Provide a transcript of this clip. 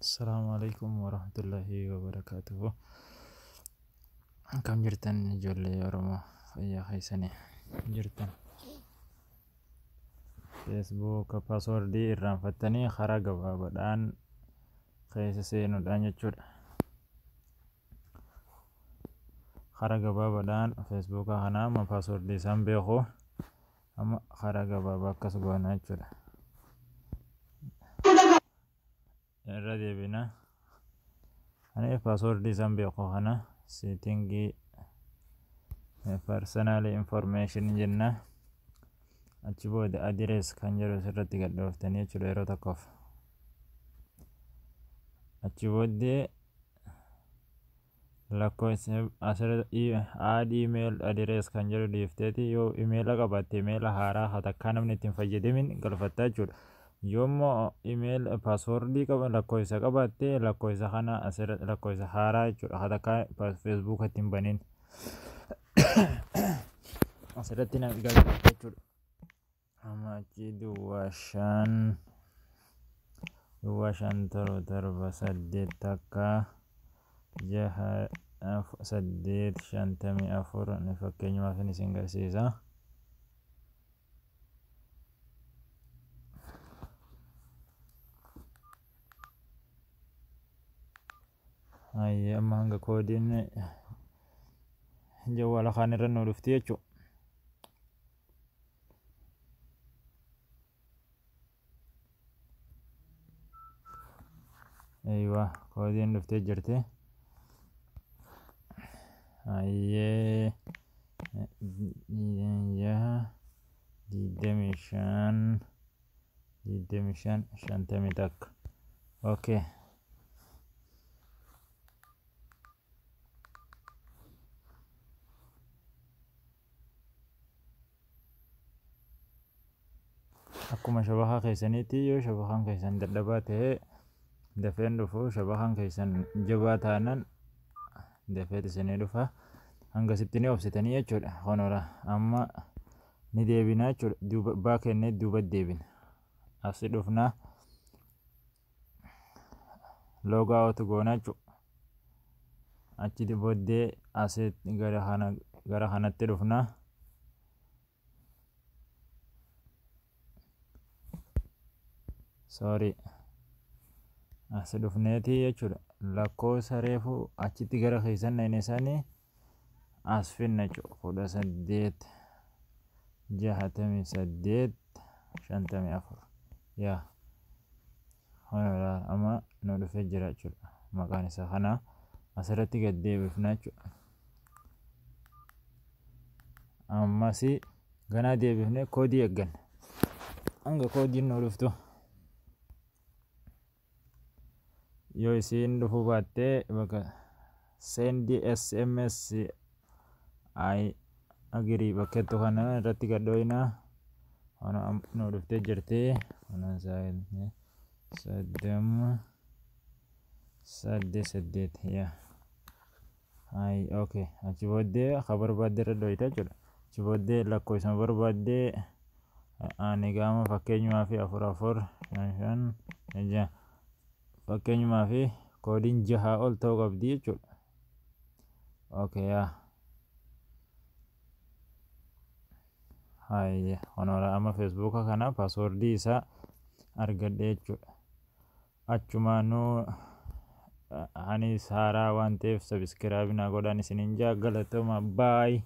Assalamu alaikum warahmatullahi wabarakatuh. Akkam jirtan ijoollee Oromoo, fayyaa keessanii jirtan? Facebook passwordii irraanfattanii karaa gabaabaadhaan keessa seenuudhaan jechuudha. Karaa gabaabaadhaan Facebook kana amma passwordii isaan beeku, amma karaa gabaabaa akkas goona jechuudha. Irra deebina. Ani passwordii isaan beeku kana settingii, personal information jenna. Achi booda address kan jedhu asirratti gad dhooftanii jechuudha yeroo tokkoof. Achi booddee lakkoofsa asirra add email address kan jedhu dhiifteeti, yoo imeela qabaatte imeela haaraa haa takkaa namni ittiin fayyadamin galfattaa jechuudha. Yoo immoo email passwordii qaba, lakkoofsa qabaatte, lakkoofsa kana asirra lakkoofsa haaraa jechuudha, haa takkaa Facebook ittiin banin asirratti na galfatta jechuudha. Amma achi 05 05 7 7 8 1 6 8 54 ni fakkeenyumaaf isin agarsiisa. Hayyee, amma hanga koodiin jawwaala kaan irra nu dhufti jechuudha. Eeywa, koodiin dhuftee jirti. Hayyee, 6 25 25 51. Okay. Akkuma shabakaa keessaniitti, yoo shabakaan keessan dadhabaa ta'e dafeen dhufu, shabakaan keessan jabaa taanaan dafeet isinii dhufa. Hangasitti ni obsitanii jechuudha. Honoora amma ni deebina jechuudha. Duuba baa kennee duuba deebina. Asi dhufna, log out goona jechuudha. Achi booddee asitti gara kanatti dhufna. Sorry, as dhufneeti jechuudha. Lakkoofsa reefu achitti gara keessan naqne sanii as finna jechuudha. 18 68 54. Yaa, amma nu dhufee jira jechuudha. Maqaan isaa kana asirratti gad deebifna jechuudha. Ammas ganaa deebifnee koodii eegganna hanga koodiin nu dhuftu. Yoo isiin dhufuu baattee, bakka send SMS, I agree bakkettu kana irratti gad dhooyna. Nu dhuftee jirti. 30 8 8. Yaa, ay, okay. Achi booddee ka barbaadde irra dhooyta jechuudha. Achi booddee lakkoofsuma barbaaddee, ani gaama fakkeenyumaa fi 4 4 5 5 6 fakkeenyumaa fi koodiin jahaa ol ta'uu qabdi jechuudha. Okay, yaa, hayye, honoora amma Facebooka kana passwordii isaa argadhe jechuudha. Achumaanuu anis haaraa waan ta'eef subscribe naa godhaan isiniin jaa. Galatooma, bye.